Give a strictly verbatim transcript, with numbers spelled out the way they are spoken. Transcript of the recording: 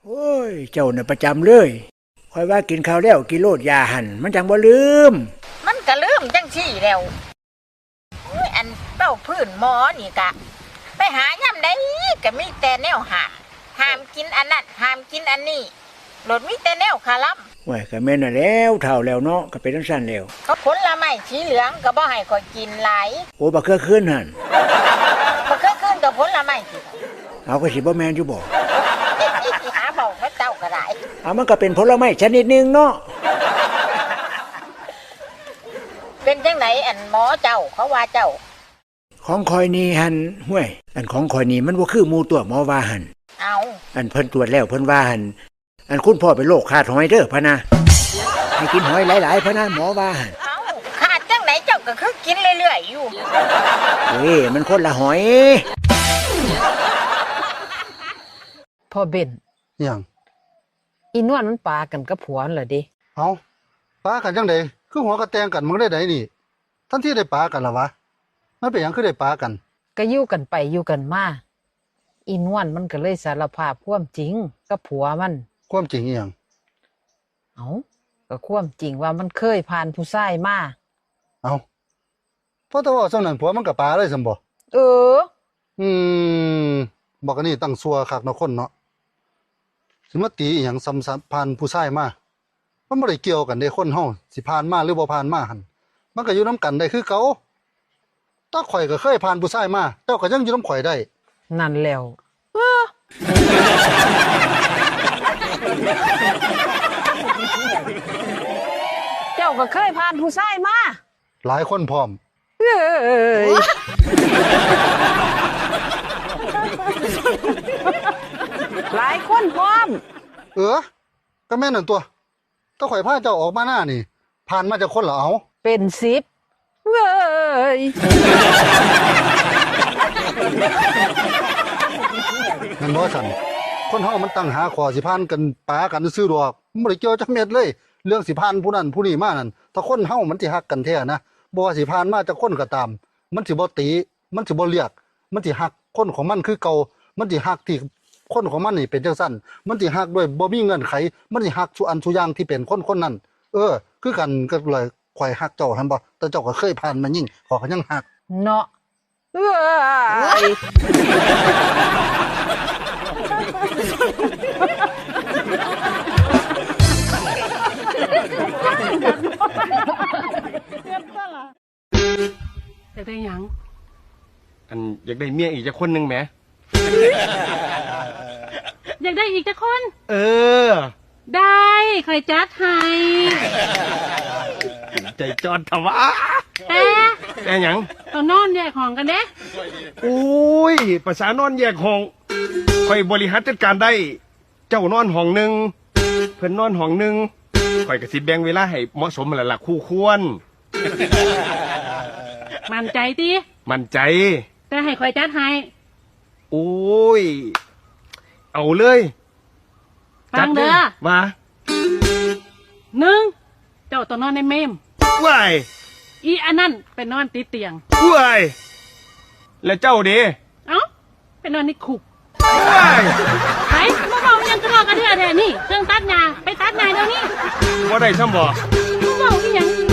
โอ้ย เจ้าน่ะประจำเลย ข้อยว่ากินข้าวแล้วกินโลดยาหั่น มันจั่งบ่ลืม มันก็ลืมจั่งซี้แหล้ว โอ้ย อันเว้าพื้นหมอนี่กะ ไปหายามใดก็มีแต่แนวห้าม ห้ามกินอันนั้น ห้ามกินอันนี้ โลดมีแต่แนวคาร่ำ โอ้ย ก็แม่นน่ะแหล้ว เฒ่าแล้วเนาะ ก็เป็นจั่งซั้นแหล้ว ก็ผลไม้สีเหลืองก็บ่ให้ข้อยกินหลาย โอ้ บักเขือคืนหั่น บักเขือคืนก็ผลไม้ติ เอา ก็สิบ่แม่นอยู่บ่ หาเว้ากับเจ้าก็ได้ เอา มันก็เป็นผลไม้ชนิดหนึ่งเนาะ เป็นจั่งใดอันหมอเจ้า เขาว่าเจ้า ของข้อยนี่หั่น ห้วย อันของข้อยนี่มันบ่คือหมู่ตั๊ว หมอว่าหั่น เอา อันเพิ่นตรวจแล้วเพิ่นว่าหั่น อันคุณพ่อเป็นโรคขาดหอยเด้อพะนะ ให้กินหอยหลายๆพะนะ หมอว่าหั่น เอา ขาดจั่งใดเจ้าก็คือกินเรื่อยๆอยู่ เอ้ย มันคนละหอย พ่อเบน อิหยัง อีนวลมันปากันกับผัวมันล่ะเด้ เอ้า ปากันจั่งใด คือหัวกะแต่งกันมื้อใดๆนี่ ทันทีได้ปากันล่ะวะ มันเป็นหยังคือได้ปากัน ก็อยู่กันไปอยู่กันมา อีนวลมันก็เลยสารภาพความจริงกับผัวมัน ความจริงอิหยัง เอ้า ก็ความจริงว่ามันเคยผ่านผู้ชายมา เอ้า พอแต่เว้าส่ำนั้นผัวมันก็ปาเลยซั่นบ่ เออ อืม บักอันนี้ตั้งซั่วคักเนาะคนเนาะ สิมาตีอิหยังส่ำผ่านผู้ชายมา มันบ่ได้เกี่ยวกันเด้ คนเฮาสิผ่านมาหรือบ่ผ่านมาหั่น มันก็อยู่นำกันได้คือเก่า แต่ข้อยก็เคยผ่านผู้ชายมา เจ้าก็ยังอยู่นำข้อยได้ นั่นแหล้ว เออ เจ้าก็เคยผ่านผู้ชายมา หลายคนพร้อม เอ้ย หลายคนพร้อม เออ ก็แม่นนั่นตั๊ว แต่ข้อยพาเจ้าออกมาหน้านี่ ผ่านมาจักคนละ เอ้า เป็นสิบ เว้ย แม่นบ่ซั่น คนเฮามันตั้งหาข้อสิผ่านกันปากันซื่อๆดอก มันบ่ได้เกี่ยวจักเม็ดเลย เรื่องสิผ่านผู้นั้นผู้นี้มานั่น ถ้าคนเฮามันสิฮักกันแท้นะ บ่ว่าสิผ่านมาจักคนก็ตาม มันสิบ่ติ มันสิบ่เลียก มันสิฮักคนของมันคือเก่า มันสิฮักที่คนของมันนี่เป็นจั่งซั้น มันสิฮักโดยบ่มีเงื่อนไข มันสิฮักซุอันซุอย่างที่เป็นคนคนนั้น เออ คือกันกับเลย ข้อยฮักเจ้าหั้นบ่ แต่เจ้าก็เคยผ่านแม่นหญิง ข้อยก็ยังฮัก เนาะ เอ้ย อยากได้หยัง อัน อยากได้เมียอีกจักคนหนึ่งแหม อยากได้อีกจักคน เออ ได้ ข้อยจัดให้ ใจจอดทว่า แต่ แต่หยัง ต้องนอนแยกห้องกันเด้ โอ้ย ประสานนอนแยกห้อง ข้อยบริหารจัดการได้ เจ้านอนห้องหนึ่ง เพิ่นนอนห้องหนึ่ง ข้อยก็สิแบ่งเวลาให้เหมาะสมนั่นล่ะ คู่ควร มั่นใจติ มั่นใจ แต่ให้ข้อยจัดให้ โอ้ย เอาเลย ฟังเด้อ จัดเลย ว่า หนึ่ง เจ้าต้องนอนในเมม ว้าย อีอันนั้นไปนอนติดเตียง ว้าย แล้วเจ้าเด้ เอ้า ไปนอนในคุก ว้าย ไป มาเว้าอิหยังกะลอกกะเดือแท้นี่ เครื่องตัดหญ้า ไปตัดหญ้าเดี๋ยวนี้ บ่ได้ซ้ำบ่ มาเว้าอิหยัง